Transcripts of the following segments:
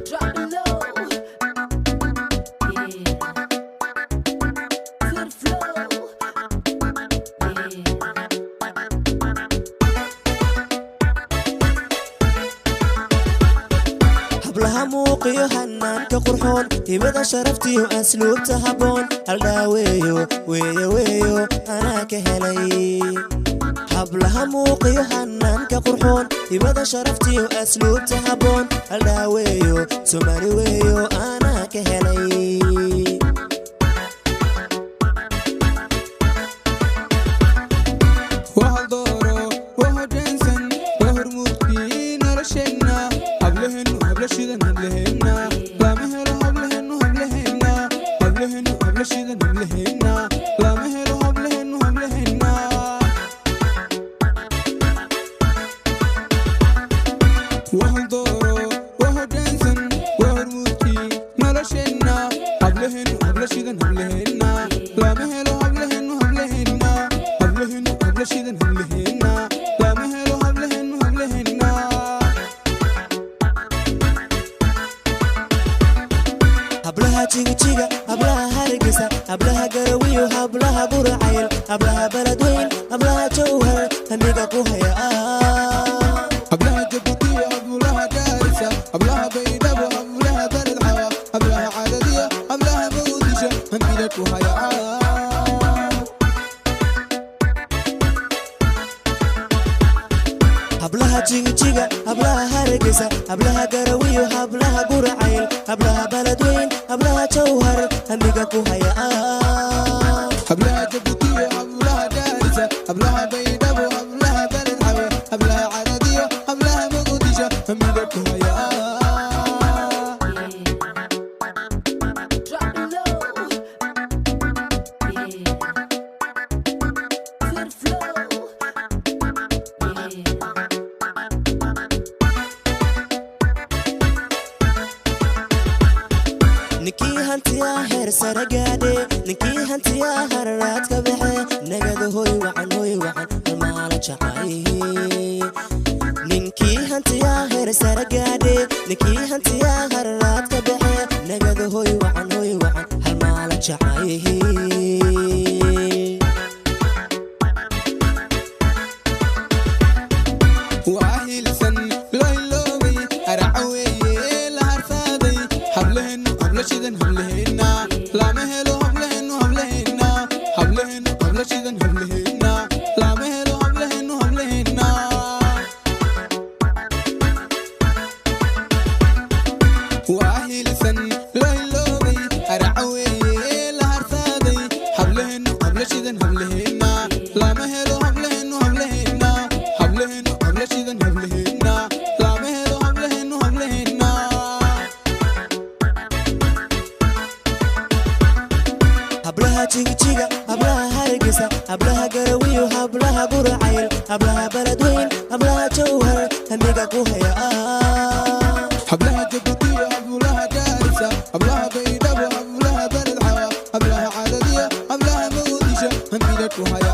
Drop it low. Yeah. To the floor. Yeah. Hablaha muuqiyo hanaanka qurxoon, hibada sharaftiyo asluubta habboon, haldhaaweeyo weeyo weeyo anaa ka helay. Hablaha muuqiyo hanaanka qurxoon, hibada sharaftiyo asluubta habboon, haldhaaweeyo Soomaali weeyo anaa ka helay. Wahal dooro, waa hoggaansan, waa hormuudkii nolosheenna. Hablaheennu hablashidan hablaheenna lama helo, hablaheennu hablaheenna, hablaheennu hablashidan hablaheenna lama helo, hablaheennu hablaheenna. Wahal dooro, waa hoggaansan, waa hormuudkii nolosheenna. Hablaheennu hablashidan hablaheenna lama helo, hablaheennu hablaheenna, hablaheennu hablashidan hablaheenna lama helo, hablaheennu hablaheenna. Hablaha Jigijiga, hablaha Hargeysa, hablaha Garawiyo, hablaha Burcayl, hablaha Beledweyn, hablaha Jowhar, hamiga ku haya. Hablaha Jabuutiya, hablaha Gaarisa, hablaha Baydhabo, hablaha Beled Xawa, hablaha Cadadiya, hablaha Muqdisho, hambida ku haya. Hablaha Jigijiga, hablaha Hargeysa, hablaha Garawiyo, hablaha Burcayl, hablaha Beledweyn, hablaha Jowhar, hamiga ku haya. Hablaha Jabuutiya, hablaha Gaarisa, hablaha Baydhabo, hablaha Beled Xawa, hablaha Cadadiya, hablaha Muqdisho, hambida ku haya. Drop it low. Yeah. To the floor. Yeah. Ninkii hantiyaa heer sare gaadhe, ninkii hantiyaa hararaad ka baxe, nagada hoy wacan, hoy wacan, halmaala jacay. Ninkii hantiyaa heer sare gaadhe, ninkii hantiyaa hararaad ka baxe, nagada hoy wacan, hoy wacan, halmaala jacay. Waa hiilsan loo iloobay, araca weeye la harfaaday. Hablaheennu hablashidan hablaheenna lama helo, hablaheennu hablaheenna, hablaheennu hablashidan hablaheenna lama helo, hablaheennu hablaheenna. Waa hiilsan loo iloobay, araca weeye la harfaaday. Hablaheennu hablashidan hablaheenna lama helo, hablaheennu hablaheenna, hablaheennu hablashidan hablaheenna lama helo, hablaheennu hablaheenna. Hablaha Jigijiga, hablaha Hargeysa, hablaha Garawiyo, hablaha Burcayl, hablaha Beledweyn, hablaha Jowhar, hamiga ku haya. Hablaha Jabuutiya, hablaha Gaarisa, hablaha Baydhabo, hablaha Beled Xawa, hablaha Cadadiya, hablaha Muqdisho, hambida ku haya.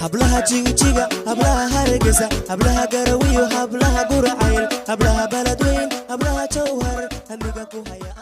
Hablaha Jigijiga, hablaha Hargeysa, hablaha Garawiyo, hablaha Burcayl, hablaha Beledweyn, hablaha Jowhar, hamiga ku haya.